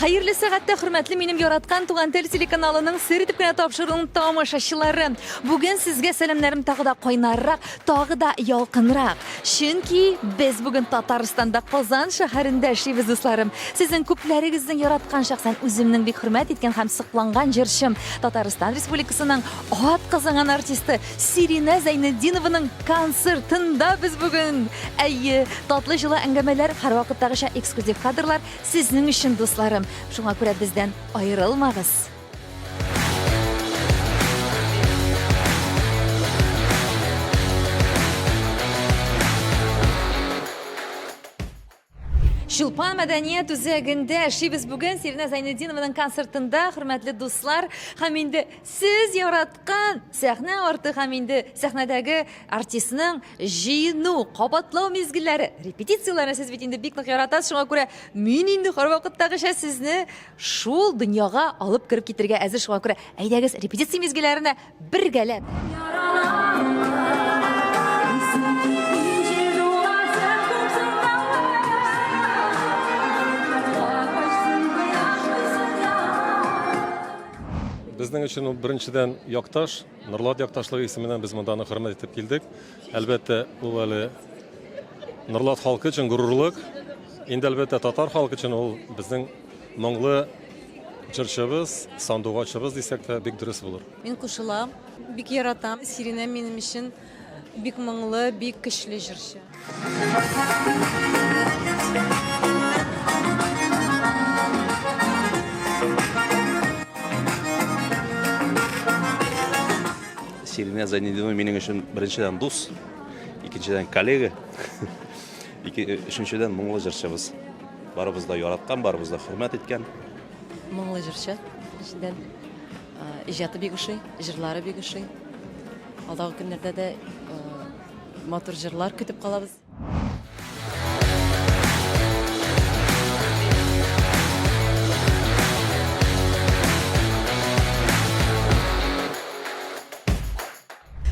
Хәерле сәгатьтә, хөрмәтле минем яраткан Туган тел телеканалының сер итеп кенә тапшыруның тамашачылары. Бүген сезгә сәламнәрем тагы да кайнаррак, тагы да ялкынрак. Чөнки без бүген Татарстанда, Казан шәһәрендә эшлибез, дусларым. Сезнең күпләрегезнең яраткан, шәхсән үземнең бик хөрмәт иткән һәм сокланган җырчым, Татарстан Республикасының атказанган артисты Сиринә Зәйнетдинованың концертында без бүген. Әйе, татлы җылы әңгәмәләр, һәрвакыттагыча эксклюзив кадрлар Сезнең өчен, дусларым. Шуңа күрә бездән аерылмагыз. Чулпан мәдәният үзәгендә эшлибез бүген Сиринә Зәйнетдинованың концертында, хөрмәтле дуслар, һәм инде сез яраткан сәхнә арты һәм инде сәхнәдәге артистның Җыену, кабатлау мизгелләре, репетицияләрне сез бит инде бик нык яратасыз, шуңа күрә мин инде һәрвакыттагыча сезне шул дөньяга алып кереп китергә әзер, шуңа күрә әйдәгез репетиция мизгелләренә бергәләп. Безнең өчен ул беренчедән якташ, Норлат якташлыгы исеменнән без монда аны хөрмәт итеп килдек. Әлбәттә, ул әле Норлат халкы өчен горурлык. Инде әлбәттә татар халкы өчен ул безнең моңлы җырчыбыз, сандугачыбыз дисәк тә бик дөрес булыр. Мин кушылам, бик яратам. Сиринә минем өчен бик моңлы, бик көчле җырчы. Сиринә Зайнетдинова минем өчен беренчедән дус, икенчедән коллега, өченчедән моңлы җырчыбыз. Барыбыз да яраткан, барыбыз да хөрмәт иткән. Моңлы җырчы, беренчедән. Иҗаты бик ошый, җырлары бик ошый. Алдагы көннәрдә дә Матур җырлар көтеп калабыз.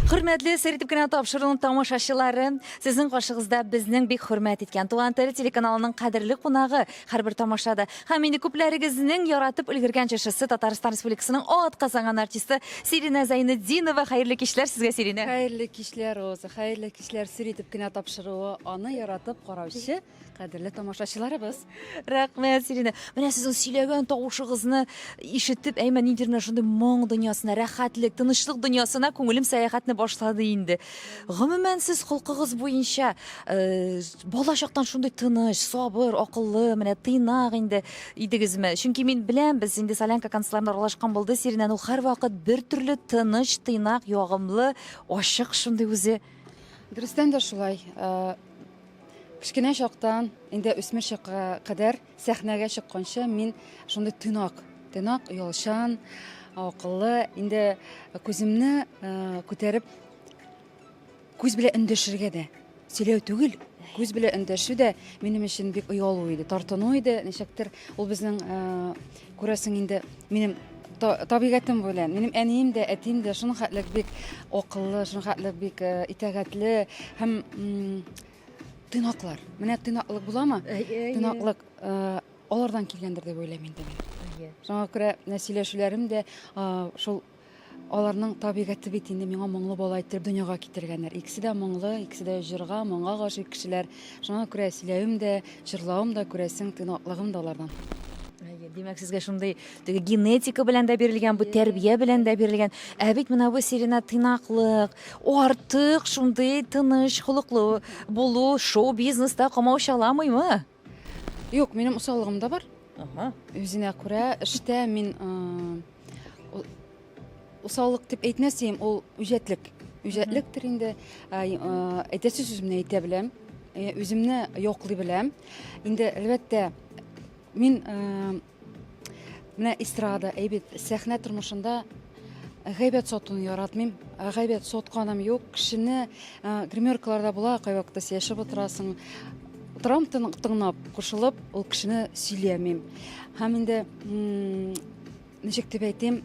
Хөрмәтле сер итеп кенә тапшыруның тамашачылары, сезнең каршыгызда безнең бик хөрмәт иткән Туган тел телеканалының кадерле кунагы һәрбер тамашада һәм инде күпләрегезнең яратып өлгергән җырчысы Татарстан Республикасының атказанган артисты Сиринә Зәйнетдинова. Хәерле кичләр сезгә, Сиринә. Хәерле кичләр, Роза. Хәерле кичләр, сер итеп кенә тапшыруы, аны яратып караучы кадерле тамашачыларыбыз. Рәхмәт, Сиринә. Менә сезнең сөйләгән тавышыгызны ишетеп, әймә ниндидер менә шундый моң дөньясына, рәхәтлек, тынычлык дөньясына күңелем сәяхәтне башлады инде. Гомумән, сез холкыгыз буенча э, бала чактан шундый тыныч, сабыр, акыллы, менә тыйнак инде идегезме? Чөнки мин беләм, без инде Солянка концертларында аралашкан булды, Сиринәне ул һәрвакыт бер төрле тыныч, тыйнак, ягымлы, Ачык шундый үзе. Дөрестән дә шулай. Э, кечкенә чактан, инде үсмер чакка кадәр сәхнәгә чыкканчы мин шундый тыйнак, тыйнак, оялчан, акыллы. Инде күземне э, күтәреп күз белән эндәшергә дә сөйләү түгел, күз белән эндәшү дә минем өчен бик оялу иде, тартыну иде. Ничектер ул безнең э, күрәсең инде минем табигатем белән. Минем әнием дә, әтием дә шуның хәтле бик акыллы, шуның хәтле бик э, итагатьле һәм тыйнаклар. Менә тыйнаклык буламы? Тыйнаклык э, алардан килгәндер дип уйлыйм инде мин. Шуңа күрә менә сөйләшүләрем дә шул Аларның табигате бит инде миңа моңлы бала иттереп дөньяга китергәннәр. Икесе дә моңлы, икесе дә җырга, моңга гашыйк кешеләр. Шуңа күрә сөйләвем дә, җырлавым да, күрәсең, тыйнаклыгым да алардан. Әйе, димәк, сезгә шундый теге генетика белән дә бирелгән, бу тәрбия белән дә бирелгән. Ә бит менә бу Сирина тыйнаклык, артык шундый тыныч холыклы булу шоу-бизнеста комаучаламыймы? Юк, минем усаллыгым да бар. Ага. Үзенә күрә эштә мин усаллык дип әйтмәс идем, ул үҗәтлек. Үҗәтлектер инде. Әйтәсе сүземне әйтә беләм. Үземне яклый беләм. Инде әлбәттә мин менә эстрада, әйбит, сәхнә тормышында гайбәт сатуны яратмыйм. Гайбәт сатканым юк. Кешене гримеркаларда була, кайвакытта сөйләшеп утырасың. Утырам тыңлап, кушылып, ул кешене сөйләмим. Һәм инде ничек дип әйтим,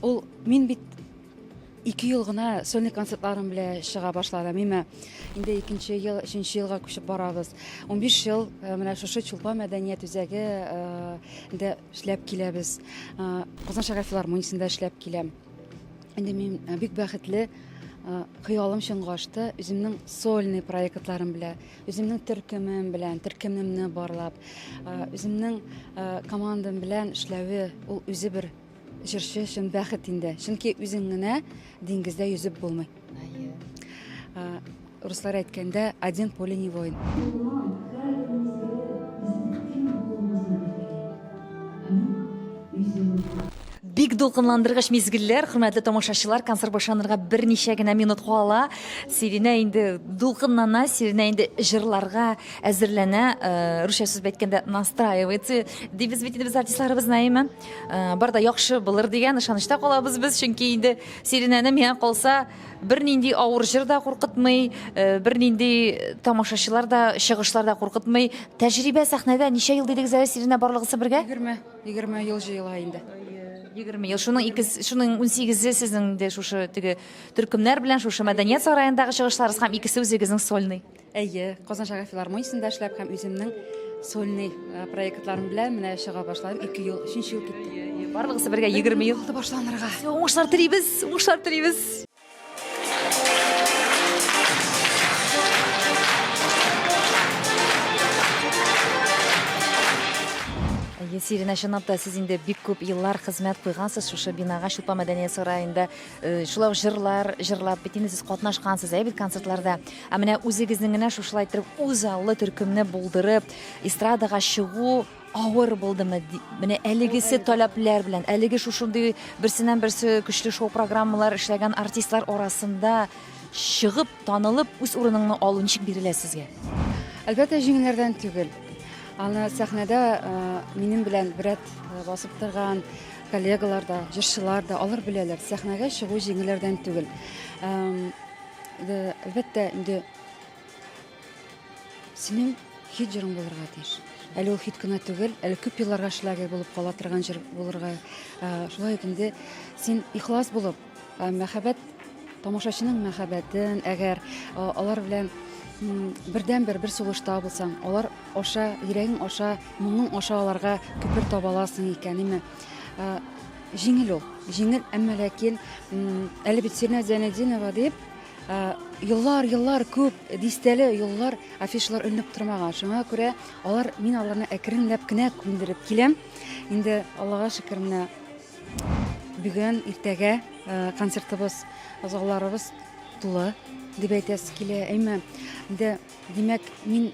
ул мин бит Ике ел гына сольный концертларым белән чыга башладым. Әмма инде икенче ел, өченче елга күчеп барабыз. 15 ел э, менә шушы Чулпан мәдәният үзәге э, дә эшләп киләбез. Э, Казан шәһәр филармониясендә эшләп киләм. Инде мин бик бәхетле, хыялым чынга ашты. Үземнең сольный проектларым белән, үземнең төркемем белән, төркемемне барлап, үземнең командам белән эшләве ул үзе бер Җырчы өчен бәхет инде. Чөнки үзең генә диңгездә йөзеп булмый. Руслар әйткәндә, один поле не воин. Бик дулкынландыргыч мизгелләр, хөрмәтле тамашачылар, концерт башланырга берничә генә минут кала. Сиринә инде дулкынлана, Сиринә инде җырларга әзерләнә, э, русча сүз әйткәндә настраивается дибез бит инде без артистларыбызны, әйеме? Э, бар да яхшы булыр дигән ышанычта калабыз без, чөнки инде Сиринәне миңа калса бернинди авыр җыр да куркытмый, э, бернинди тамашачылар да, чыгышлар да куркытмый. Тәҗрибә сәхнәдә ничә ел дидегез әле Сиринә барлыгысы бергә? 20, 20 ел җыела инде. 20 ел. Шуның икес, шуның 18-е сезнең инде шушы теге төркемнәр белән шушы мәдәният сараендагы чыгышларыгыз һәм икесе үзегезнең сольный. Әйе, Казан шәһәр филармониясендә эшләп һәм үземнең сольный э, проектларым белән менә чыга башладым. Ике ел, өченче ел китте. Барлыгысы бергә 20 ел. Калды башланырга. Уңышлар телибез, уңышлар телибез. Әйе, Сирина, чынлап та сез инде бик күп еллар хезмәт куйгансыз шушы бинага, Чулпан мәдәният сараенда. Э, шулай ук җырлар җырлап бит инде сез катнашкансыз, әйе бит концертларда. Ә менә үзегезнең генә шушылай иттереп үзаллы төркемне булдырып, эстрадага чыгу авыр булдымы? Менә әлегесе таләпләр белән, әлеге шушындый берсеннән берсе көчле шоу-программалар эшләгән артистлар арасында чыгып, танылып, үз урыныңны алу ничек бирелә сезгә? Әлбәттә, җиңелләрдән түгел. Аны сәхнәдә э, минем белән берәт э, басып торган коллегалар да, җырчылар да, алар беләләр, сәхнәгә чыгу җиңелләрдән түгел. Әлбәттә, инде синең хит җырың булырга тиеш. Әле ул хит кенә түгел, әле күп елларга шлягер булып кала торган җыр булырга. Шулай ук инде син ихлас булып, мәхәббәт, тамашачының мәхәббәтен, әгәр алар белән бердәнбер бер сулышта булсаң, алар аша, йөрәгең аша, моңың аша аларга күпер таба аласың икән, име? Җиңел ул, җиңел, әмма ләкин әле бит Сирнә Зәйнетдинова дип еллар, еллар күп дистәле еллар афишалар эленеп тормаган. Шуңа күрә алар, мин аларны әкренләп кенә күндереп киләм. Инде Аллага шөкер, менә бүген, иртәгә концертыбыз, залларыбыз тулы дип әйтәсе килә. Әмма инде, димәк, мин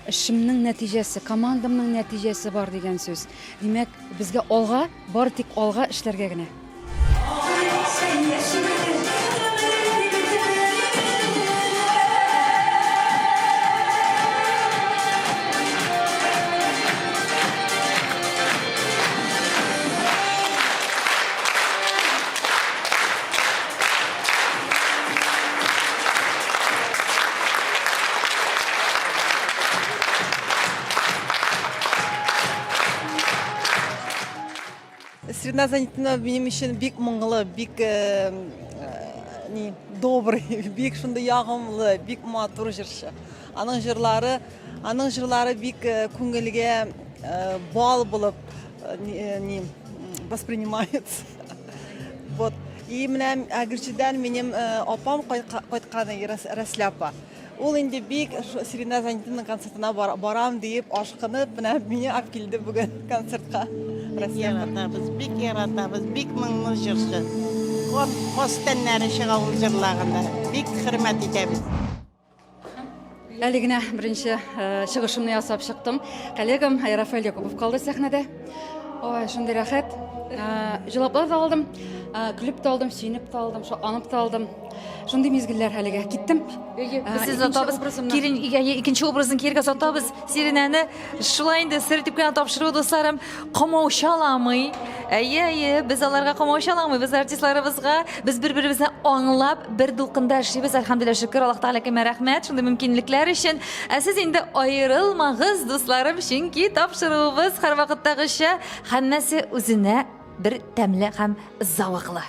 Эшемнең нәтиҗәсе, командамның нәтиҗәсе бар дигән сүз. Димәк, безгә алга, бары тик алга эшләргә генә. Средна Занитина минем өчен бик моңлы, бик э, э, ни, добрый, бик шундый ягымлы, бик матур җырчы. Аның җырлары, аның җырлары бик э, күңелгә э, бал булып э, ни, э, ни воспринимается. Вот. И менә Әгерҗедән минем э, апам кайткан Рәслә апа. Ул инде бик Сирина Зайнетдинның концертына барам диеп ашкынып, менә мине алып килде бүген концертка. Бик яратабыз, бик яратабыз, бик моңлы җырчы. Каз тәннәре чыга ул җырлаганда. Бик хөрмәт итәбез. Әле генә беренче э, чыгышымны ясап чыктым. Коллегам Рафаэль Якупов калды сәхнәдә. Ой, шундый рәхәт. Э, җылаплар да алдым, э, көлеп тә алдым, сөенеп тә алдым, шатланып та алдым. Шундый мизгелләр әлегә. Киттем. Без сезне озатабыз. Кирин, икенче образын киергә озатабыз. Сиринәне шулай инде сер итеп кенә тапшыру, дусларым, комаучаламый. Әйе, әйе, без аларга комаучаламыйбыз артистларыбызга. Без бер-беребезне аңлап, бер дулкында эшлибез. Әлхәмдүлилләһ, шөкер, Аллаһ Тәгаләкә рәхмәт шундый мөмкинлекләр өчен. Ә сез инде аерылмагыз, дусларым, чөнки тапшыруыбыз һәрвакыттагыча һәммәсе үзенә бер тәмле һәм зәвыклы.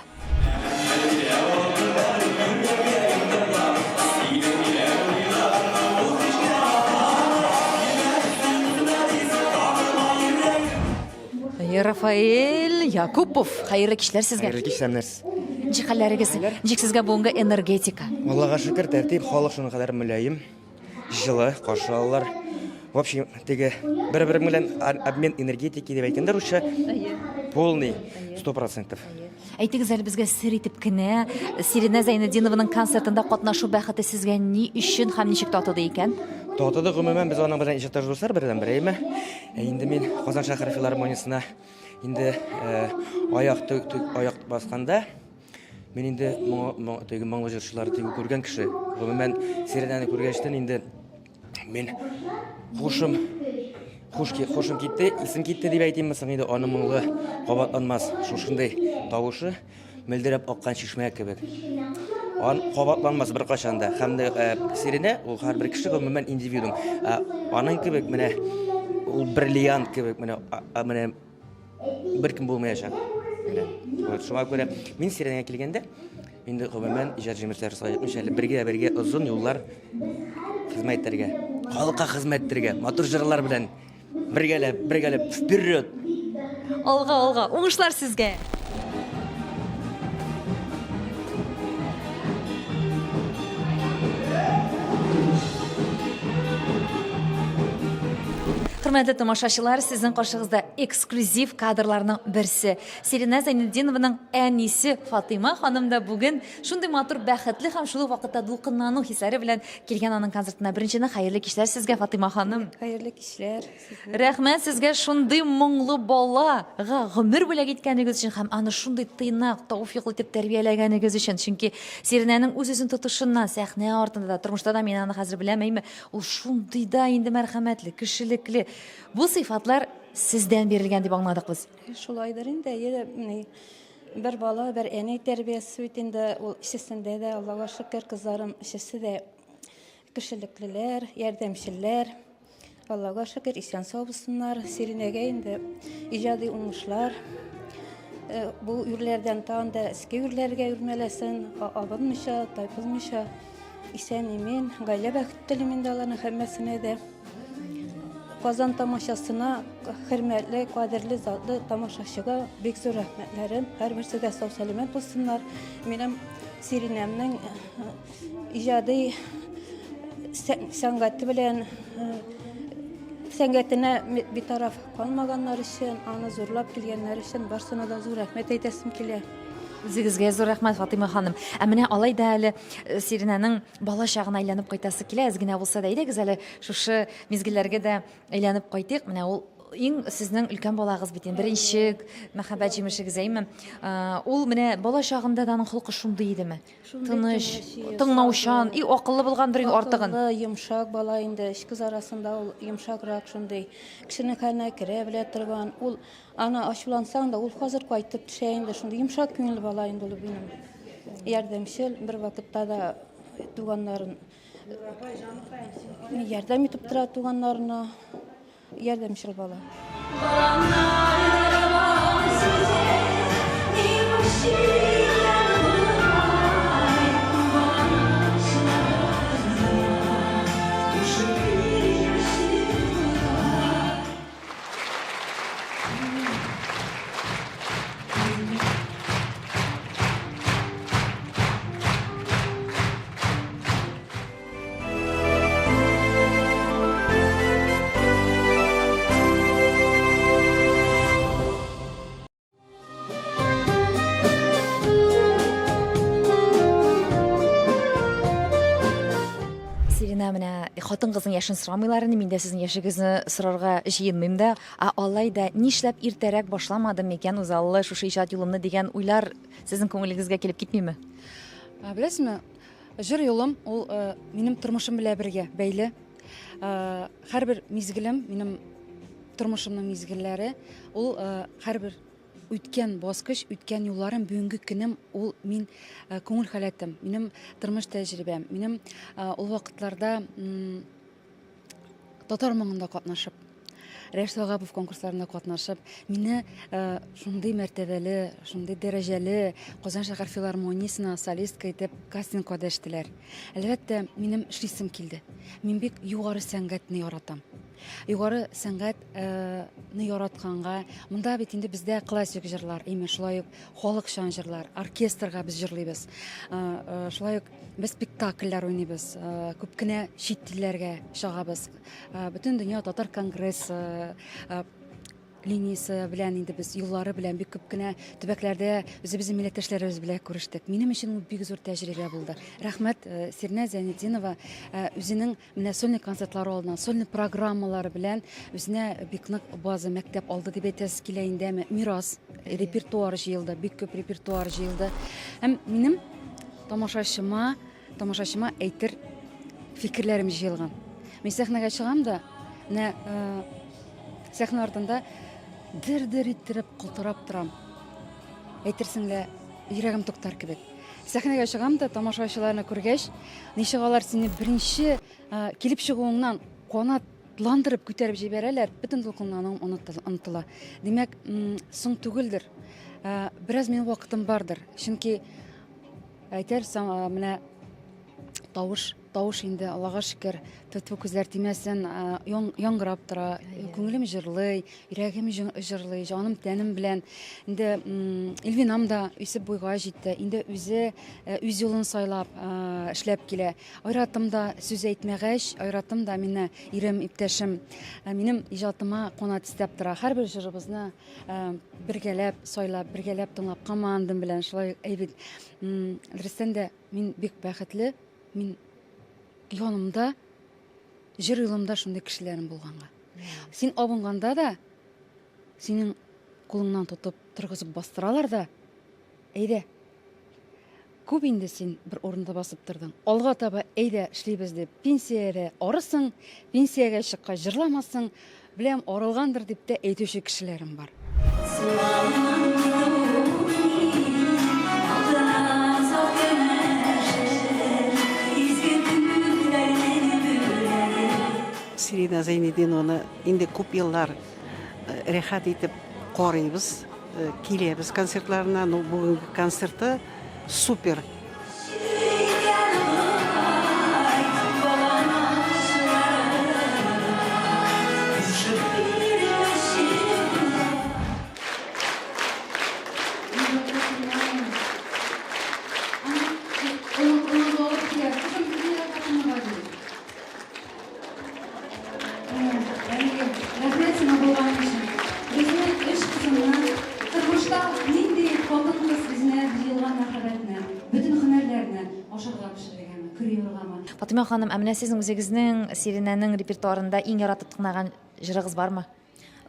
Рафаэль Якупов. Хәерле кичләр сезгә. Хәерле кич, сәламнәрсез. Ничек хәлләрегез? Ничек сезгә бүгенге энергетика? Аллага шөкер, тәртип, халык шуның кадәр мөлаем, җылы каршы алалар. В общем, теге бер-бер белән обмен энергетики дип әйткәндә русча полный 100%. Әйтегез әле безгә сер итеп кенә, Сиринә Зәйнетдинованың концертында катнашу бәхете сезгә ни өчен һәм ничек татыды икән? Татыды, гомумән, без аның белән иҗатташ дуслар бердән-бер, әйеме? Ә инде мин Казан шәһәре филармониясенә инде э, аяк аяк басканда мин инде моңа теге моңлы җырчылар теге күргән кеше. Гомумән, Сиринәне күргәчтен инде мин хушым хуш хушым китте, исем китте дип әйтимме соң инде аның моңлы кабатланмас шушындый тавышы мөлдерәп аккан чишмә кебек. Ан кабатланмас беркайчан да. Һәм дә э, Сиринә ул һәрбер кеше гомумән индивидуум. Ә, аның кебек менә ул бриллиант кебек менә менә беркем булмаячак. Менә. Вот шуңа күрә мин Сиринәгә килгәндә инде гомумән иҗат җимешләре саекмыйча әле бергә бергә озын юллар хезмәт итәргә, халыкка хезмәт итәргә, матур җырлар белән Бергәләп, бергәләп, вперед! Алга, алга, уңышлар сезгә! Хөрмәтле тамашачылар, сезнең каршыгызда эксклюзив кадрларның берсе. Сиринә Зәйнетдинованың әнисе Фатыйма ханым да бүген шундый матур, бәхетле һәм шул ук вакытта дулкынлану хисләре белән килгән аның концертына. Беренчедән, хәерле кичләр сезгә, Фатыйма ханым. Хәерле Кичләр. Рәхмәт сезгә шундый моңлы балага гомер бүләк иткәнегез өчен һәм аны шундый тыйнак, тауфиклы итеп тәрбияләгәнегез өчен. Чөнки Сиринәнең үз-үзен тотышыннан, сәхнә артында да, тормышта да мин аны хәзер беләм, әйме, ул шундый да инде мәрхәмәтле, кешелекле. Бу сыйфатлар сездән бирелгән дип аңладык без. Шулайдыр инде, әйе, ни, бер бала, бер әни тәрбиясе бит инде ул өчесендә дә, Аллага шөкер, кызларым өчесе дә Кешелеклеләр, ярдәмчелләр. Аллага шөкер, исән-сау булсыннар. Сиринәгә инде иҗади уңышлар. Э, бу үрләрдән тагын да өске үрләргә үрмәләсен, абынмыйча, тайпылмыйча, исән-имин, гаилә бәхете телим инде аларның һәммәсенә дә. Казан тамашасына хөрмәтле, кадерле, затлы тамашачыга бик зур рәхмәтләрем. Һәрберсе дә сау-сәламәт булсыннар. Минем Сиринәмнең э, иҗади сәнгате белән сәнгатенә битараф калмаганнар өчен, аны зурлап килгәннәр өчен барсына да зур рәхмәт әйтәсем килә. Үзегезгә зур рәхмәт, Фатыйма ханым. Ә менә алай да әле э, Сиринәнең бала чагына әйләнеп кайтасы килә, әз генә булса да. Әйдәгез әле шушы мизгелләргә дә әйләнеп кайтыйк. Менә ул иң сезнең өлкән балагыз бит инде, беренче мәхәббәт җимешегез, әйме? Э, ул менә бала чагында да аның холкы шундый идеме? Тыныч, тыңлаучан, и акыллы булгандыр инде артыгын. Акыллы, йомшак бала инде, өч кыз арасында ул йомшаграк шундый. Кешенең хәленә керә белә торган. Ул аны ачулансаң да, ул хәзер кайтып төшә инде, шундый йомшак күңелле бала инде ул минем. Ярдәмчел, бер вакытта да туганнарын ярдәм итеп тора туганнарына. Ярдәмчел бала. Сирина, менә хатын-кызның яшен сорамыйлар инде, мин дә сезнең яшегезне сорарга җыенмыйм да. Ә алай да нишләп иртәрәк башламадым микән үзаллы шушы иҗат юлымны дигән уйлар сезнең күңелегезгә килеп китмиме? Беләсезме, Җыр юлым ул э, минем тормышым белән бергә бәйле. Э, һәрбер мизгелем, минем тормышымның мизгелләре, ул э, һәрбер үткән баскыч, үткән юлларым, бүгенге көнем ул мин күңел халәтем, минем тормыш тәҗрибәм, минем ул вакытларда татар моңында катнашып, Рәшит Вагапов конкурсларында катнашып, мине э, шундый мәртәбәле, шундый дәрәҗәле Казан шәһәр филармониясенә солистка итеп кастингка дәштеләр. Әлбәттә, минем эшлисем килде. Мин бик югары сәнгатьне яратам. Югары сәнгатьне яратканга, монда бит инде бездә классик җырлар, имеш, шулай ук халыкчан җырлар, оркестрга без җырлыйбыз. Шулай ук без спектакльләр уйныйбыз, күп кенә чит телләргә чыгабыз. Бөтен дөнья татар конгрессы линиясе белән инде без юллары белән бик күп кенә төбәкләрдә үзебезнең милләттәшләребез белән күрештек. Минем өчен ул бик зур тәҗрибә булды. Рәхмәт э, Сирнә Зәйнетдинова э, үзенең менә сольный концертлары алдыннан, сольный программалары белән үзенә бик нык база мәктәп алды дип әйтәсе килә инде, мирас, репертуар җыелды, бик күп репертуар җыелды. Һәм минем тамашачыма Тамашачыма әйтер фикерләрем җыелган. Мин сәхнәгә чыгам да, менә э, сәхнә артында дер-дер иттереп калтырап торам. Әйтерсең лә, йөрәгем туктар кебек. Сәхнәгә чыгам да, тамашачыларны күргәч, ничек алар сине беренче э, килеп чыгуыңнан канатландырып күтәреп җибәрәләр, бөтен дулкынлануың онытыла. Димәк, соң түгелдер. Э, бераз минем вакытым бардыр. Чөнки Әйтәрсең, менә тавыш, тавыш инде, Аллага шөкер, тфү күзләр тимәсен, яңгырап тора, күңелем җырлый, йөрәгем җырлый, җаным тәнем белән. Инде Эльвинам да үсеп буйга җитте, инде үзе үз юлын сайлап эшләп килә. Айратым да сүз әйтмәгәч, Айратым да мине ирем, иптәшем, минем иҗатыма канат өстәп тора. Һәрбер җырыбызны Бергәләп сайлап, бергәләп тыңлап, командам белән шулай әйбәт. Дөрестән дә, мин бик бәхетле. Мин янымда, җыр юлымда шундый кешеләрем булганга. Син абынганда да, синең кулыңнан тотып, торгызып бастыралар да, әйдә, Күп инде син бер урында басып тордың. Алга таба әйдә эшлибез дип. Пенсиядә арысың, пенсиягә чыккач җырламассың, беләм, арылгандыр дип тә әйтүче кешеләрем бар. Сирина Зәйнетдинованы инде күп еллар рәхәт итеп карыйбыз. Киләбез концертларына, ну бүгенге концерты супер. Рәхмәт сиңа булган өчен. Безнең өч кызыңны тормышта нинди хатын-кыз үзенә җыелган мәхәббәтне, бөтен һөнәрләрне ашарга пешерергәме, кер юыргамы? Фатыйма ханым, ә менә сезнең үзегезнең Сиринәнең репертуарында иң яратып тыңлаган җырыгыз бармы?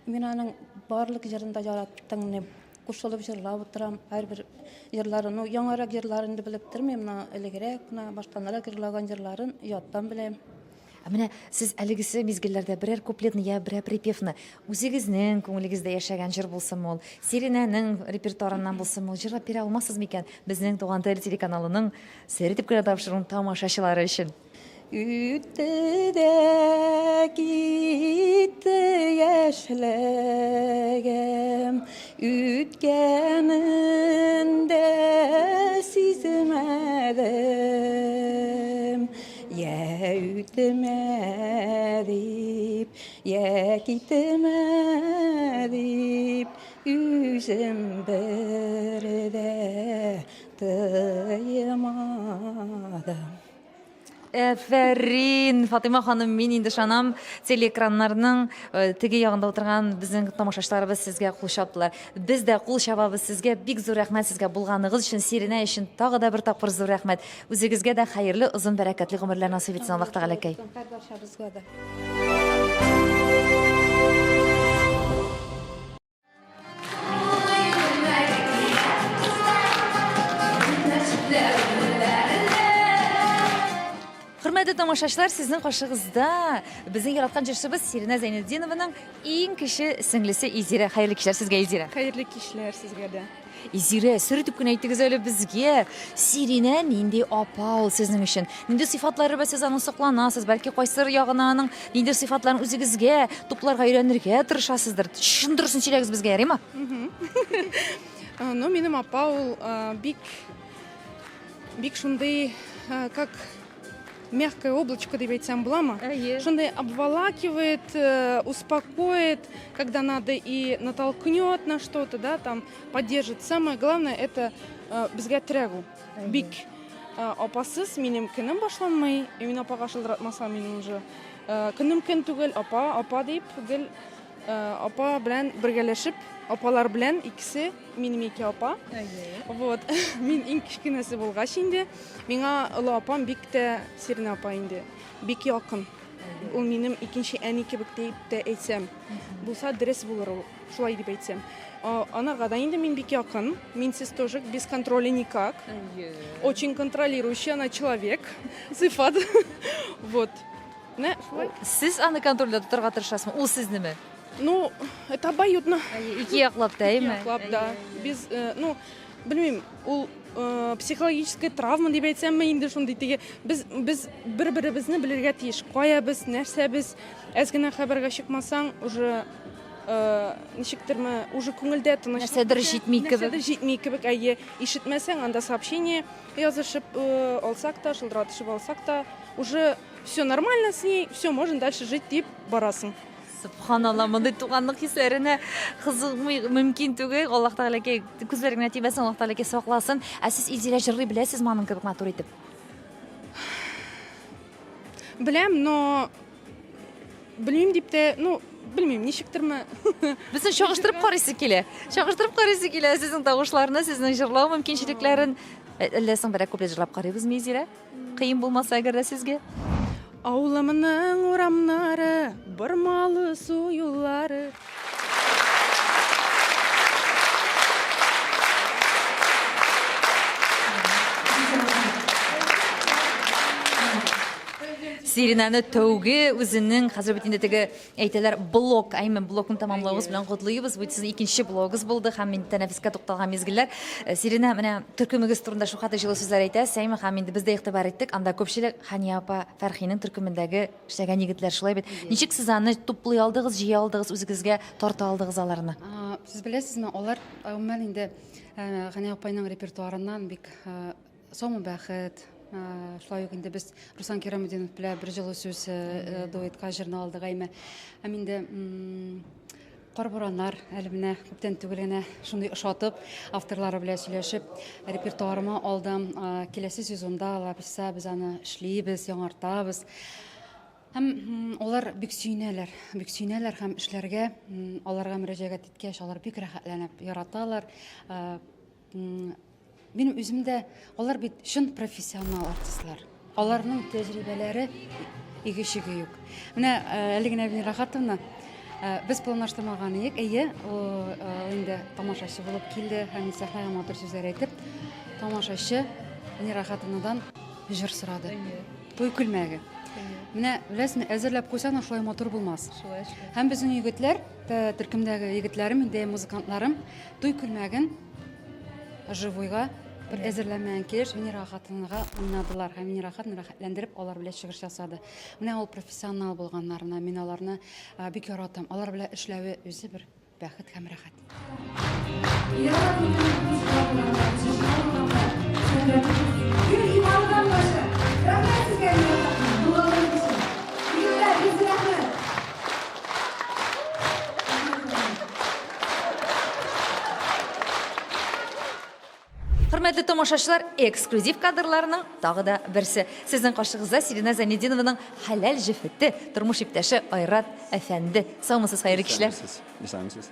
Мин аның барлык җырын да яратып тыңлыйм. Кушылып җырлап утырам. Һәрбер җырларын, ну, яңарак җырларын инде белеп тормыйм, менә элегрәк, менә баштанрак җырлаган җырларын яттан беләм. Ә менә сез әлегесе мизгелләрдә берәр куплетны я берәр припевны үзегезнең күңелегездә яшәгән җыр булсынмы ул, Сиринәнең репертуарыннан булсынмы ул, җырлап бирә алмассыз микән безнең Туган тел телеканалының Сер итеп кенә тапшыруын тамашачылары өчен? Үтте дә китте яшьлегем, Үткәнен дә сизмәдем. Йә үтмә дип, йә китмә дип, Үзем бер дә тыймадым. Әфәрин, Фатыйма ханым, мин инде ышанам, телеэкраннарның э, теге ягында утырган безнең тамашачыларыбыз сезгә кул чаптылар. Без дә кул чабабыз сезгә. Бик зур рәхмәт сезгә булганыгыз өчен, Сиринә өчен тагы да бер тапкыр зур рәхмәт. Үзегезгә дә хәерле, озын, бәрәкәтле гомерләр насыйп итсен Аллаһ Тәгаләкәй. Һәрбарчабызга да. Хөрмәтле тамашачылар, сезнең каршыгызда безнең яраткан җырчыбыз Сиринә Зәйнетдинованың иң кече сеңлесе Изира. Хәерле кичләр сезгә, Изира. Хәерле кичләр сезгә дә. Изирә, сер итеп кенә әйтегез әле безгә, Сиринә нинди апа ул сезнең өчен? Нинди сыйфатлары белән сез аның сокланасыз? Бәлки кайсыр ягына аның нинди сыйфатларын үзегезгә тупларга өйрәнергә тырышасыздыр? Чын дөресен сөйләгез безгә, ярыймы? Ну, минем апа ул бик бик шундый, как. мягкое облачко дип әйтсәм буламы? Әйе. Шундый обволакивает, э, успокоит, когда надо и натолкнет на что-то, да, там поддержит. Самое главное это э, безгә терәк ул. Бик э, апасыз минем көнем башланмый. И мин апага шылдыратмасам, мин уже э, көнем көн түгел, апа, апа дип гел э, апа белән бергәләшеп, апалар белән икесе, минем ике апа. Вот. Мин иң кечкенәсе булгач инде, миңа олы апам бик тә Сиринә апа инде, бик якын. Ул минем икенче әни кебек дип тә әйтсәм, булса дөрес булыр ул, шулай дип әйтсәм. Анарга да инде мин бик якын. Минсез тоже без контроля никак. Очень контролирующий она человек. Сыйфат. Вот. Менә шулай. Сез аны контрольдә тотарга тырышасызмы? Ул сезнеме? Ну, это обоюдно. Ике яклап та, әйме? Ике яклап, да. Без, э, ну, белмим, ул э, психологическая травма дип әйтсәмме инде шундый теге. Без без бер-беребезне белергә тиеш. Кая без, нәрсә без? Әз генә хәбәргә чыкмасаң, уже э, ничектерме, уже күңелдә тынычлык. Нәрсәдер җитми кебек. Нәрсәдер җитми кебек, әйе. Ишетмәсәң, анда сообщение язышып э, алсак та, шылдыратышып алсак та, уже все нормально с ней, все, можно дальше жить дип барасың. Субханалла, мондый туганлык хисләренә кызыкмый мөмкин түгел. Аллаһ Тәгаләкәй күзләреңә тимәсен, Аллаһ Тәгаләкәй сакласын. Ә сез Илзирә җырлый беләсезме аның кебек матур итеп? Беләм, но белмим дип тә, ну, белмим, ничектерме. Безнең чагыштырып карыйсы килә. Чагыштырып карыйсы килә сезнең тавышларны, сезнең җырлау мөмкинчелекләрен. Әллә соң берәр куплет җырлап карыйбызмы, Илзирә? Кыен булмаса әгәр дә сезгә. Авылымның урамнары, бормалы су юллары. Сиринаны тәүге үзенең хәзер бит инде теге Әйтәләр, блок, әйме, блокны тәмамлавыгыз белән котлыйбыз. Бу сезнең икенче блогыгыз булды һәм инде тәнәфескә тукталган мизгелләр. Э, Сиринә, менә төркемегез турында шулкадәр җылы сүзләр әйтәсез, әйме, һәм инде без дә игътибар иттек. Анда күпчелек Хәния апа Фәрхинең төркемендәге эшләгән егетләр, шулай бит. Ничек сез аны туплый алдыгыз, җыя алдыгыз, үзегезгә тарта алдыгыз аларны? Сез беләсезме, алар гомумән инде э, Хәния апайның репертуарыннан бик э, Саумы бәхет, шулай ук инде без Руслан Кираметдинов белән бер җылы сүз дуэтка җырны алдык әйме. Һәм инде Кар бураннар әле менә күптән түгел генә шундый ошатып, авторлары белән сөйләшеп, репертуарыма алдым. Киләсе сезонда алабызса без аны эшлибез, яңартабыз. Һәм алар бик сөенәләр, бик сөенәләр һәм эшләргә аларга мөрәҗәгать иткәч, алар бик рәхәтләнеп яраталар. Минем үзем дә, алар бит чын профессионал артистлар. Аларның тәҗрибәләре иге-чиге юк. Менә э, әле генә Венера Рахатовна э, без планлаштырмаган идек. Әйе, ул э, инде тамашачы булып килде һәм сәхнәгә матур сүзләр әйтеп, тамашачы Венера Рахатовнадан җыр сорады. Туй күлмәге. Менә беләсезме, әзерләп куйсаң, шулай матур булмас. Шулай, шулай. Һәм безнең егетләр, төркемдәге егетләрем, инде музыкантларым туй күлмәген живойга бер әзерләмәгән килеш Венера хатынга уйнадылар һәм Венера хатын рәхәтләндереп алар белән чыгыш ясады. Менә ул профессионал булганнарына мин аларны бик яратам. Алар белән эшләве үзе бер бәхет һәм рәхәт. Рәхмәт сезгә, Венера ханым, булганыгыз өчен. Егетләр, йөз рәхмәт. Хөрмәтле тамашачылар, эксклюзив кадрларның тагы да берсе. Сезнең каршыгызда Сирина Зәйнетдинованың хәләл җефете, тормыш иптәше Айрат әфәнде. Саумысыз, хәерле кичләр. Исәнмесез. Исәнмесез.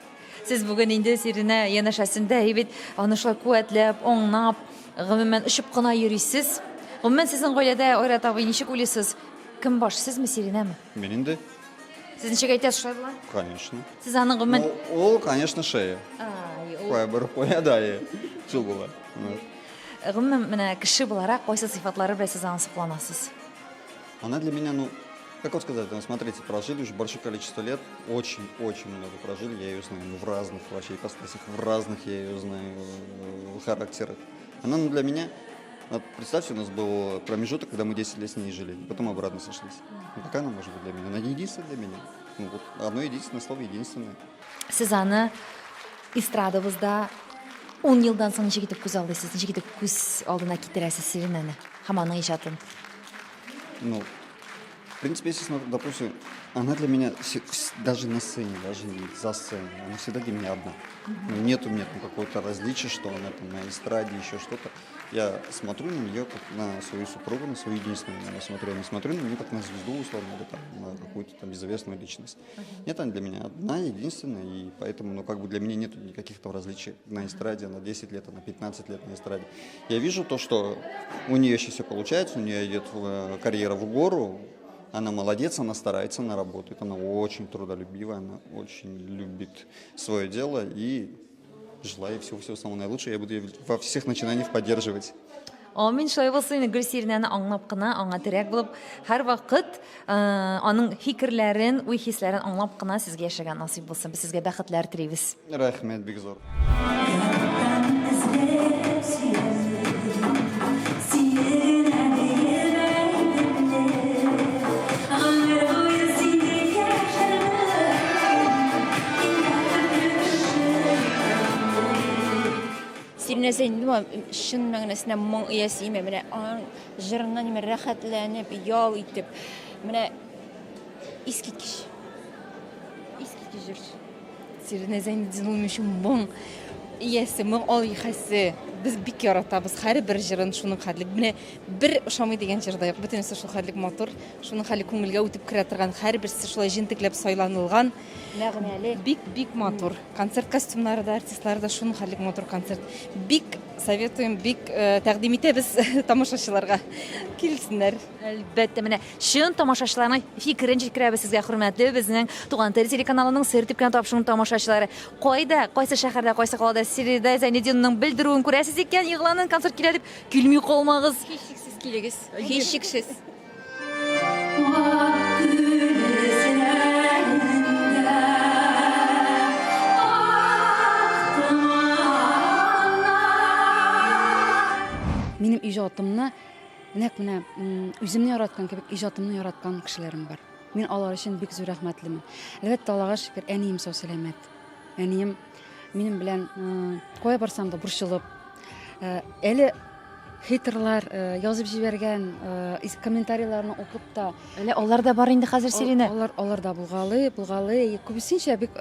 Сез бүген инде Сирина янәшәсендә бит, аны шулай куәтләп, аңнап, гомумән очып кына йөрисез. Гомумән сезнең гаиләдә, Айрат абый, ничек уйлыйсыз, кем баш, сезме, Сиринәме? Мин инде. Сез ничек әйтәсез, шулай була? Конечно. Сез аның гомумән... Ну, ул, конечно, шея. Ай, ул... Кая барып куя да, и шул була. Гомумән, менә кеше буларак кайсы сыйфатлары белән сез аны сокланасыз? Она для меня, ну, как вот сказать, ну, смотрите, прожили уже большое количество лет, очень-очень много прожили, я ее знаю, ну, в разных вообще ипостасях, в разных я ее знаю э, характерах. Она, ну, для меня, вот представьте, у нас был промежуток, когда мы 10 лет с ней жили, и потом обратно сошлись. Ну, какая она может быть для меня? Она не единственная для меня. Ну, вот одно единственное слово, единственное. Сез аны эстрадабызда 10 елдан соң ничек итеп күз алдыйсыз, ничек итеп күз алдына китерәсез Сиринаны һәм аның иҗатын? Ну, в принципе, если смотреть, допустим, она для меня даже на сцене, даже не за сценой, она всегда для меня одна. Ну, нет у меня там какого-то различия, что она там на эстраде, еще что-то. Я смотрю на нее как на свою супругу, на свою единственную, я смотрю, я не смотрю на нее как на звезду, условно, или там, на какую-то там известную личность. Нет, она для меня одна, единственная, и поэтому, ну, как бы для меня нет никаких там различий на эстраде, на 10 лет, на 15 лет на эстраде. Я вижу то, что у нее сейчас все получается, у нее идет карьера в гору, она молодец, она старается, она работает, она очень трудолюбивая, она очень любит свое дело и желаю всего-всего самого наилучшего. Я буду ее во всех начинаниях поддерживать. Амин, шулай булсын инде, Гөлсиринәне аңлап кына, аңа терәк булып, һәрвакыт э, аның фикерләрен, уй-хисләрен аңлап кына сезгә яшәргә насыйп булсын. Без сезгә бәхетләр телибез. Рәхмәт, бик зур. Сиринә Зәйнетдинова чын мәгънәсендә моң иясе име. Менә аның җырыннан менә рәхәтләнеп, ял итеп, менә искиткеч. Искиткеч җырчы. Сиринә Зәйнетдинова өчен моң иясе, моң алиһәсе. Без бик яратабыз һәрбер җырын шуның хәтлек. Менә бер ошамый дигән җыр да юк. Бөтенесе шул хәтлек матур, шуның хәле күңелгә үтеп керә торган, һәрберсе шулай җентекләп сайланылган. Мәгънәле. Бик-бик матур. Концерт костюмнары да, артистлары да шуның хәтлек матур концерт. Бик советуем, бик э, тәкъдим итәбез тамашачыларга. Килсеннәр. Әлбәттә, менә чын тамашачыларның фикерен җиткерәбез сезгә, хөрмәтле безнең Туган тел телеканалының Сер дип кенә тапшыруын тамашачылары. Кайда, кайсы шәһәрдә, кайсы калада Сирида Зәйнетдиновның белдерүен күрәсез икән, игъланын концерт килә дип, килми калмагыз. Һичшиксез килегез. Һичшиксез. Минем иҗатымны Нәкъ менә үземне яраткан кебек иҗатымны яраткан кешеләрем бар. Мин алар өчен бик зур рәхмәтлемен. Әлбәттә, Аллага шөкер, әнием сау-сәламәт. Әнием минем белән кая барсам да борчылып, әле хейтерлар язып җибәргән комментарийларны укып та. Әле алар да бар инде хәзер, Сиринә. Алар, алар да булгалый, булгалый. Күбесенчә бик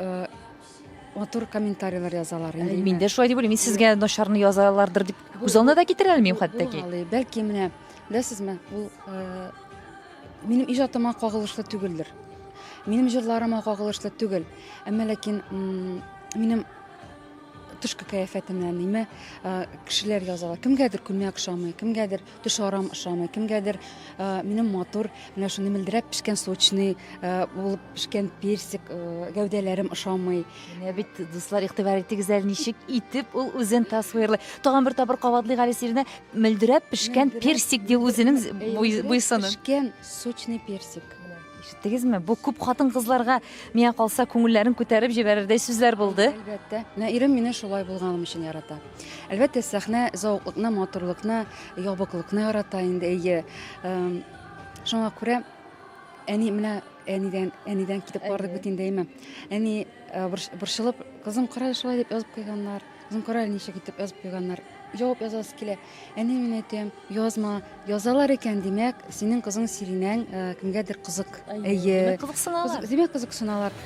матур комментарийлар язалар. Инде мин дә шулай дип уйлыйм. Мин сезгә начарны язалардыр дип күз алдына да китерә алмыйм хәтта ки. Бәлки менә, беләсезме, ул э, минем иҗатыма кагылышлы түгелдер. Минем җырларыма кагылышлы түгел. Әмма ләкин минем тышкы кыяфәтемнән ниме э, кешеләр язалар. Кемгәдер күлмәк ошамый, кемгәдер төш арам ошамый, кемгәдер э, минем матур, менә шундый мөлдерәп пешкән сочный булып Пешкән персик э, гәүдәләрем ошамый. Менә бит, дуслар, игътибар итегез әле, ничек итеп ул үзен тасвирлый. Тагын бер тапкыр кабатлыйк әле Сиринә. Мөлдерәп пешкән персик ди үзенең буй-сынын. Пешкән сочный персик. Ишеттегезме? Бу күп хатын-кызларга, миңа калса, күңелләрен күтәреп җибәрердәй сүзләр булды. Әлбәттә. Менә ирем мине шулай булганым өчен ярата. Әлбәттә, сәхнә зәвыклыкны, матурлыкны, ябыклыкны ярата инде, әйе. Шуңа күрә Әни менә әнидән әнидән китеп бардык бит инде, әйме. Әни э, борчылып, кызым кара шулай дип язып куйганнар. Кызым кара ничек итеп язып куйганнар. Җавап язасы килә. Әни мин әйтәм, язма, язалар икән, димәк, синең кызың Сиринәң э, кемгәдер кызык. Әйе. Димәк, кызыксыналар. Димәк, кызыксыналар.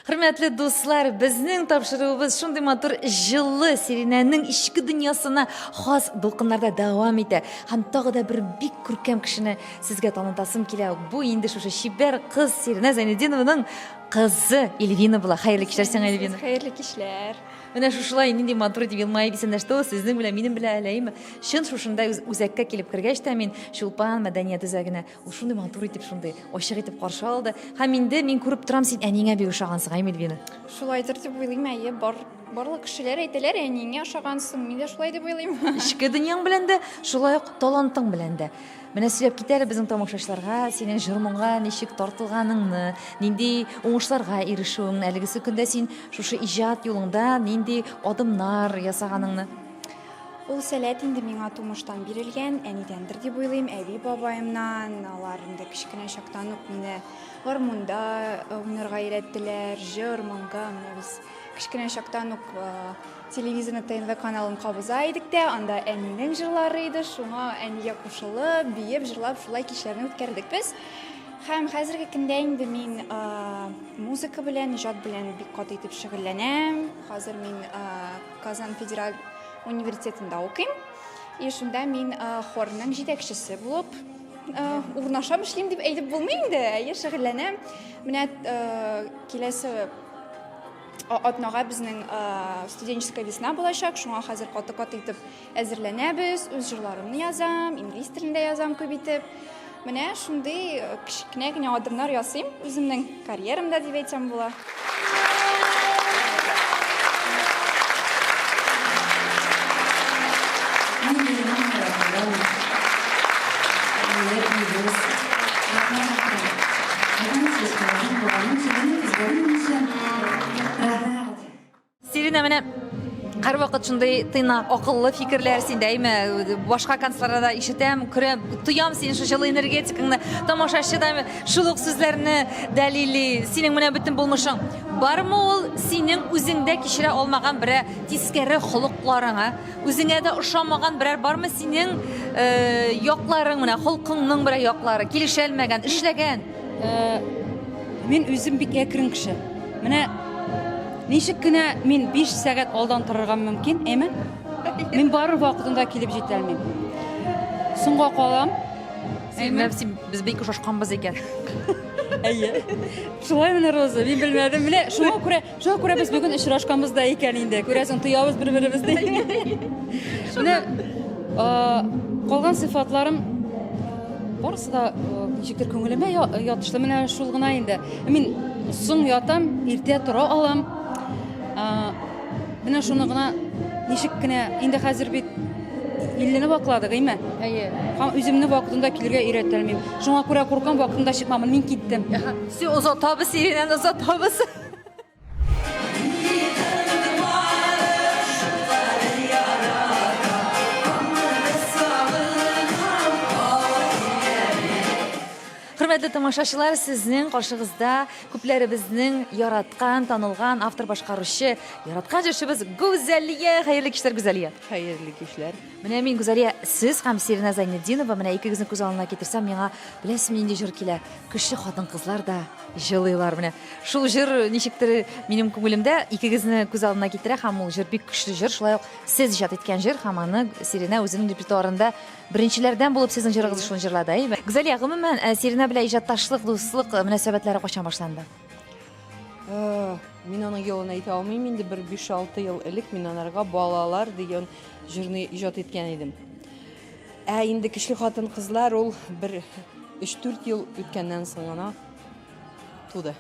Хөрмәтле дуслар, безнең тапшыруыбыз шундый матур җылы Сиринәнең эчке дөньясына хас дулкыннарда дәвам итә. Һәм тагы да бер бик күркәм кешене сезгә танытасым килә. Бу инде шушы чибәр кыз Сиринә Зәйнетдинованың кызы Эльвина була. Хәерле кичләр сиңа, Эльвина. Хәерле кичләр. Менә шушылай нинди матур итеп елмаеп исәнләште ул сезнең белән, минем белән әле, әйеме? Чын шушында үзәккә килеп кергәч тә мин Чулпан мәдәният үзәгенә Ул шундый матур итеп, шундый ачык итеп каршы алды. Һәм инде мин күреп торам, син әниеңә бик ошагансың, әйме, Эльвина? Шулайдыр дип уйлыйм, әйе, бар барлык кешеләр әйтәләр, әниеңә ошагансың, мин дә шулай дип уйлыйм. Эчке дөньяң белән дә, шулай ук талантың белән дә. Менә сөйләп кит әле безнең тамашачыларга синең җыр-моңга ничек тартылганыңны, нинди уңышларга ирешүеңне, әлегесе көндә син шушы иҗат юлыңда нинди адымнар ясаганыңны. Ул сәләт инде миңа тумыштан бирелгән, әнидәндер дип уйлыйм, әби-бабаемнан. Алар инде кечкенә чактан ук мине гармунда э, уйнарга өйрәттеләр, җыр, моңга. Менә без Кечкенә чактан ук телевизорны ТНВ каналын кабыза идек тә, анда әнинең җырлары иде, шуңа әнигә кушылып, биеп, җырлап шулай кичләрне үткәрдек без. Һәм хәзерге көндә инде мин музыка белән, иҗат белән бик каты итеп шөгыльләнәм. Хәзер мин Казан федераль университетында укыйм. И шунда мин хорның җитәкчесе булып урнашам, эшлим дип әйтеп булмый инде. Әйе, шөгыльләнәм. Менә киләсе атнага безнең студенческая весна булачак, шуңа хәзер каты-каты итеп әзерләнәбез. Үз җырларымны язам, инглиз телендә язам күп итеп. Менә шундый кечкенә генә адымнар ясыйм үземнең карьерамда дип әйтсәм була. Сирина, менә һәрвакыт шундый тыйнак, акыллы фикерләр синдә, әйме? Башка концертларда да ишетәм, күрәм, тоям синең шул җылы энергетикаңны. Тамашачы да шул ук сүзләрне дәлилли. Синең менә бөтен булмышың. Бармы ул синең үзеңдә кичерә алмаган берәр тискәре холыкларың, ә? Үзеңә дә ошамаган берәр бармы синең э, якларың менә, холкыңның берәр яклары, килешәлмәгән, эшләгән? Э, мин үзем бик әкрен кеше. Менә ничек кенә мин 5 сәгать алдан торырга мөмкин, әйме? Мин барыр вакытында килеп җитә алмыйм. Соңга калам. Син, син без бик ошашканбыз икән. Әйе. Шулай менә Роза, мин белмәдем. Менә шуңа күрә Шуңа күрә без бүген очрашканбыз да икән инде. Күрәсең, тоябыз бер-беребезне. Менә калган сыйфатларым барысы да ничектер күңелемә ятышлы. Менә шул гына инде. Мин соң ятам, иртә тора алам. Менә шуны гына ничек кенә инде хәзер бит иллене вакладык, әйме? Әйе. Һәм үземне вакытында килергә өйрәтә алмыйм. Шуңа күрә куркам, вакытында чыкмамын. Мин киттем. Все, озатабыз, Иринаны озатабыз. Хөрмәтле тамашачылар, сезнең каршыгызда күпләребезнең яраткан, танылган автор-башкаручы, яраткан җырчыбыз Гүзәлия. Хәерле кичләр, Гүзәлия. Хәерле кичләр. Менә мин, Гүзәлия, сез һәм Сиринә Зайнетдинова, менә икегезне күз алдына китерсәм, миңа, беләсезме, нинди җыр килә? Көчле хатын-кызлар да җылыйлар менә. Шул җыр ничектер минем күңелемдә икегезне күз алдына китерә һәм ул җыр бик көчле җыр. Шулай ук сез иҗат иткән җыр һәм аны Сиринә үзенең репертуарында беренчеләрдән булып сезнең җырыгызны шуны җырлады, әйеме? Гүзәлия, гомумән, э, Сиринә белән иҗатташлык, дуслык э, мөнәсәбәтләре кайчан башланды? Э, мин аның елын әйтә алмыйм инде, бер 5-6 ел элек мин анарга Балалар дигән җырны иҗат иткән идем. Ә инде көчле хатын-кызлар ул бер 3-4 ел үткәннән соң гына туды.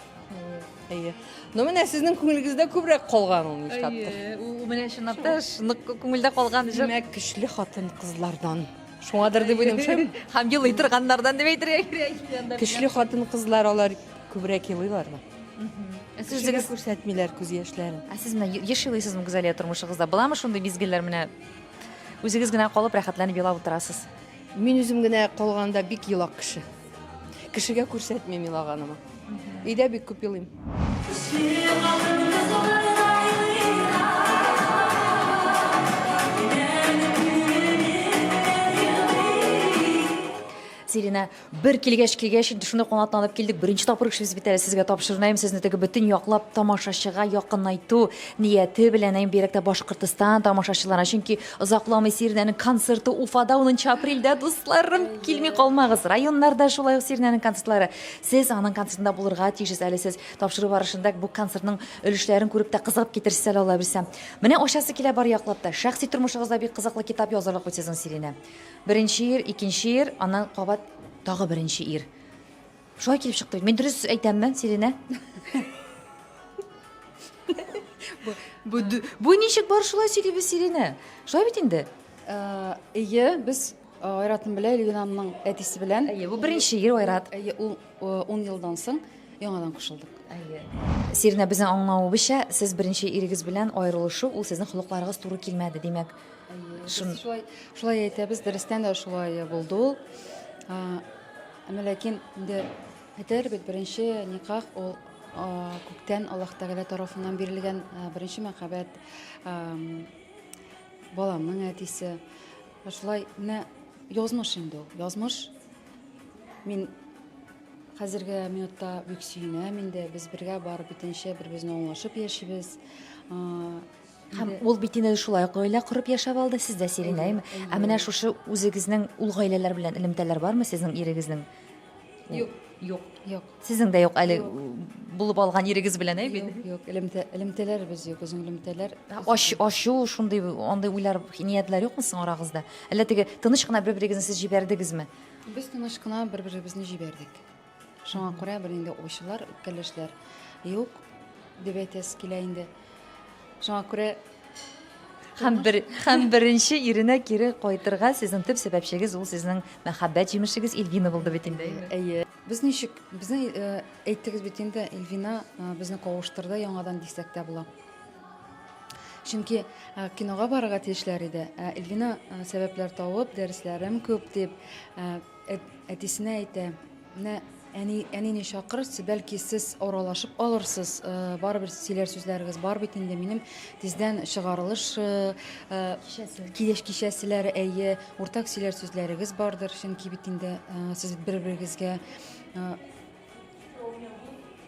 Әйе. Но менә сезнең күңелегездә күбрәк калган ул нишләптер. Әйе, ул менә чынлап та нык күңелдә калган җыр. Димәк, көчле хатын-кызлардан. Шуңадыр дип уйлыйм, шулаймы? Һәм елый торганнардан дип әйтергә кирәк. Көчле хатын-кызлар алар күбрәк елыйлар да. Ә сез үзегез күрсәтмиләр күз яшьләрен. Ә сез менә еш елыйсызмы, Гүзәлия, тормышыгызда? Буламы шундый мизгелләр менә Үзегез генә калып, рәхәтләнеп елап утырасыз. Мин үзем генә калганда бик елак кеше. Кешегә күрсәтмим елаганымы. Өйдә бик күп елыйм. Сирина, Бер килгәч, килгәч, инде шундый канатланып килдек. Беренче тапкыр эшебез бит әле сезгә тапшырынаем, сезне теге бөтен яклап тамашачыга якынайту нияте белән, әйм бигрәк тә Башкортостан тамашачыларына. Чөнки озакламый Сиринәнең концерты Уфада 10 апрельдә, дусларым, килми калмагыз. Районнарда шулай ук Сиринәнең концертлары. Сез аның концертында булырга тиешсез әле сез тапшыру барышында бу концертның өлешләрен күреп тә кызыгып китерсез әле Алла бирсә. Менә ачасы килә бар яклап та. Шәхси тормышыгызда бик кызыклы китап язырлык бит сезнең Сиринә. Беренче ир, икенче ир, аннан кабат тагы беренче ир. Шулай килеп чыкты бит. Мин дөрес әйтәмме, Сиринә? Бу, бу ничек бар шулай сөйлибез, Сиринә? Шулай бит инде? Э, әйе, без э, Айратым белән Эльвинаның әтисе белән. Әйе, бу беренче ир Айрат. Әйе, ул 10 э, елдан соң яңадан кушылдык. Әйе. Сиринә, безнең аңлавыбызча, сез беренче ирегез белән аерылышу, ул сезнең холыкларыгыз туры килмәде, димәк. Шун... Шулай, шулай әйтәбез, дөрестән дә шулай булды ул. Әмма ләкин инде әйтәләр бит, беренче никах ул күктән Аллаһ Тәгалә тарафыннан бирелгән беренче мәхәббәт, баламның әтисе. Шулай менә язмыш инде ул. Язмыш. Мин хәзерге минутта бик сөенәм инде. Без бергә барып бетенчә бер-беребезне аңлашып яшибез. Һәм ул бит инде шулай ук гаилә корып яшәп алды, сез дә Сиринә, әйеме? Ә менә шушы үзегезнең ул гаиләләр белән элемтәләр бармы сезнең ирегезнең? Юк. Юк. Юк. Сезнең дә юк әле булып алган ирегез белән, әйе бит? Юк, юк, элемтә, элемтәләребез юк, безнең элемтәләр. Ач, ачу, шундый, андый уйлар, ниятләр юкмы соң арагызда? Әллә теге тыныч кына бер-берегезне сез җибәрдегезме? Без тыныч кына бер-беребезне җибәрдек. Шуңа күрә бернинди ачулар, үпкәләшләр юк дип әйтәсе килә инде. Шуңа күрә Һәм бер һәм беренче иренә кире кайтырга сезнең төп сәбәпчегез ул сезнең мәхәббәт җимешегез Эльвина булды бит инде. Әйе. Без ничек, безне э, әйттегез бит инде, Эльвина э, безне кавыштырды яңадан дисәк тә була. Чөнки э, кинога барырга тиешләр иде. Ә Эльвина сәбәпләр табып, дәресләрем күп дип, Әтисенә әйтә, менә әни, әнине чакыр, бәлки сез аралашып алырсыз, э, барыбер сөйләр сүзләрегез бар бит инде минем тиздән чыгарылыш э, э, килеш кичәселәре, әйе, уртак сөйләр сүзләрегез бардыр, чөнки бит инде сез бер-берегезгә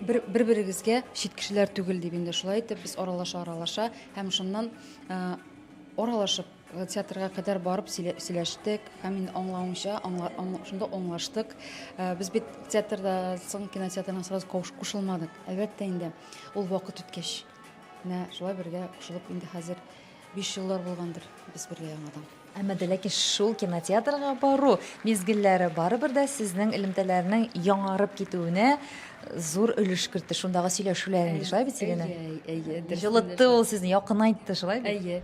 бер бер-берегезгә чит кешеләр түгел дип инде шулай итеп без аралаша-аралаша һәм шуннан аралашып Театрга кадәр барып сөйләштек һәм инде аңлавымча, шунда аңлаштык. Э, без бит театрда соң кинотеатрдан сразу кушылмадык. Әлбәттә инде ул вакыт үткәч, менә шулай бергә кушылып инде хәзер 5 еллар булгандыр без бергә яңадан. Әмма дә ләкин шул кинотеатрга бару мизгелләре барыбер дә сезнең элемтәләрнең яңарып китүенә зур өлеш кертте. Шундагы сөйләшүләр инде, шулай бит, Сирина? Әйе, әйе. Җылытты ул сезне, якынайтты, шулай бит? Әйе.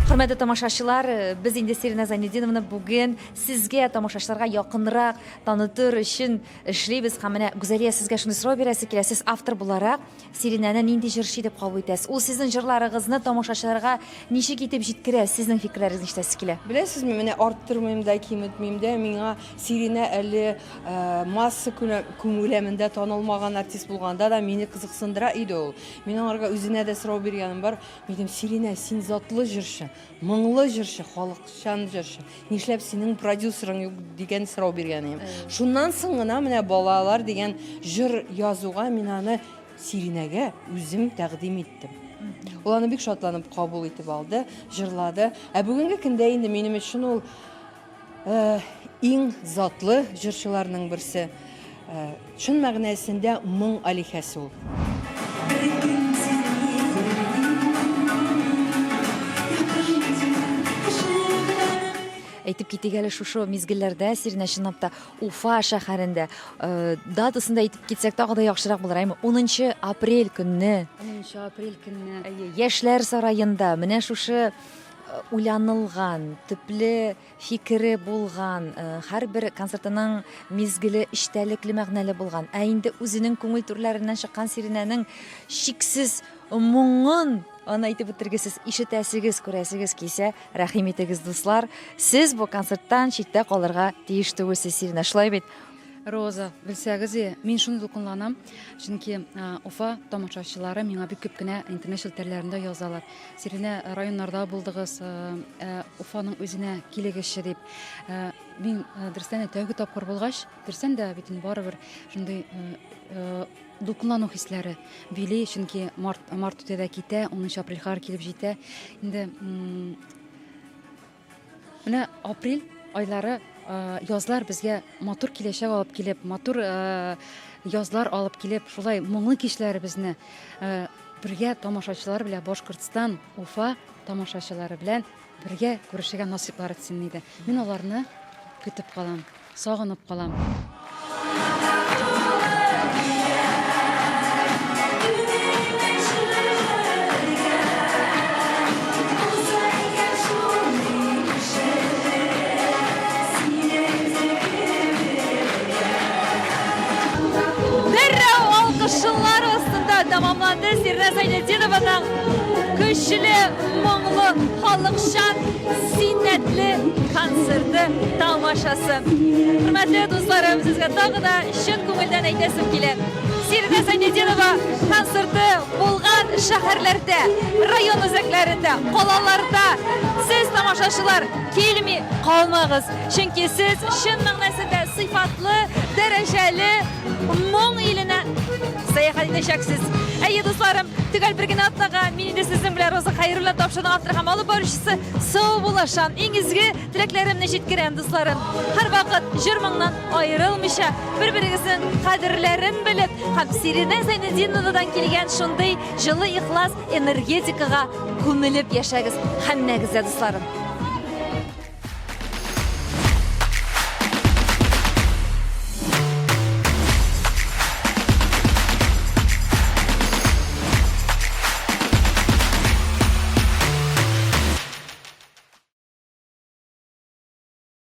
Хөрмәтле тамашачылар, без инде Сирина Зайнетдинованы бүген сезгә, тамашачыларга якынрак танытыр өчен эшлибез. Һәм менә Гүзәлия сезгә шундый сорау бирәсе килә. Сез автор буларак Сиринәне нинди җырчы итеп кабул итәсез? Ул сезнең җырларыгызны тамашачыларга ничек итеп җиткерә? Сезнең фикерләрегезне ишетәсе килә. Беләсезме, менә арттырмыйм да, киметмим дә, миңа Сиринә әле масса күләмендә танылмаган артист булганда да мине кызыксындыра иде ул. Мин аңарга үзенә дә сорау биргәнем бар. Мин әйтәм, Сиринә, син затлы җырчы, моңлы җырчы, халыкчан җырчы. Нишләп синең продюсерың юк дигән сорау биргән идем. Шуннан соң гына менә балалар дигән җыр язуга мин аны Сиринәгә үзем тәкъдим иттем. Ул аны бик шатланып кабул итеп алды, җырлады. Ә бүгенге көндә инде минем өчен ул э, иң затлы җырчыларның берсе. Э, чын мәгънәсендә моң алиһәсе ул. Әйтеп китик әле шушы мизгелләрдә Сиринә чынлап та Уфа шәһәрендә э, датасын да әйтеп китсәк тагы да яхшырак булыр, әйме? 10 апрель көнне. 10 апрель көнне. Әйе, Яшьләр сараенда менә шушы э, уйланылган, төпле Фикере булган, һәрбер концертының мизгеле эчтәлекле, мәгънәле булган. Ә инде үзенең күңел түрләреннән чыккан Сиринәнең чиксез моңын, аны әйтеп бетергесез, ишетәсегез, күрәсегез килсә, рәхим итегез, дуслар. Сез бу концерттан читтә калырга тиеш түгелсез, Сиринә, шулай бит? Роза, белсәгез, мин шундый дулкынланам, чөнки Уфа тамашачылары миңа бик күп кенә интернет челтәрләрендә язалар. Сиринә, районнарда булдыгыз, ә Уфаның үзенә килегезче дип. Мин дөрестән дә тәүге тапкыр булгач, дөрестән дә бит инде барыбер шундый дулкынлану хисләре били, чөнки март, март үтә дә китә, 10 апрель кадәр килеп җитә. Инде Менә апрель айлары язлар безгә матур киләчәк алып килеп, матур язлар алып килеп, шулай моңлы кичләребезне бергә тамашачылар белән Башкортстан, Уфа тамашачылары белән бергә күрешергә насыйплар итсен иде. Мин аларны көтеп калам. Сагынып калам. Дәррәү алкышлар астында тәмамланды Сирнә. Зәйнетдинованың көчле, моңлы, халыкчан, зиннәтле концерты тамашасы. Хөрмәтле дусларым, сезгә тагы да чын күңелдән әйтәсем килә. Сиринә Зәйнетдинова концерты булган шәһәрләрдә, район үзәкләрендә, калаларда сез тамашачылар килми калмагыз. Чөнки сез чын мәгънәсендә сыйфатлы, дәрәҗәле моң иленә сәяхәт итәчәксез. Әйе, дусларым, төгәл бер генә атнага мин инде сезнең белән Роза Хәйруллина тапшыруның авторы һәм алып баручысы сау булашам. Иң изге теләкләремне җиткерәм, дусларым. Һәрвакыт җыр-моңнан аерылмыйча, бер-берегезнең кадерләрен белеп һәм Сиринә Зәйнетдиновадан килгән шундый җылы ихлас энергетикага күмелеп яшәгез. Һәммәгез дә, дусларым.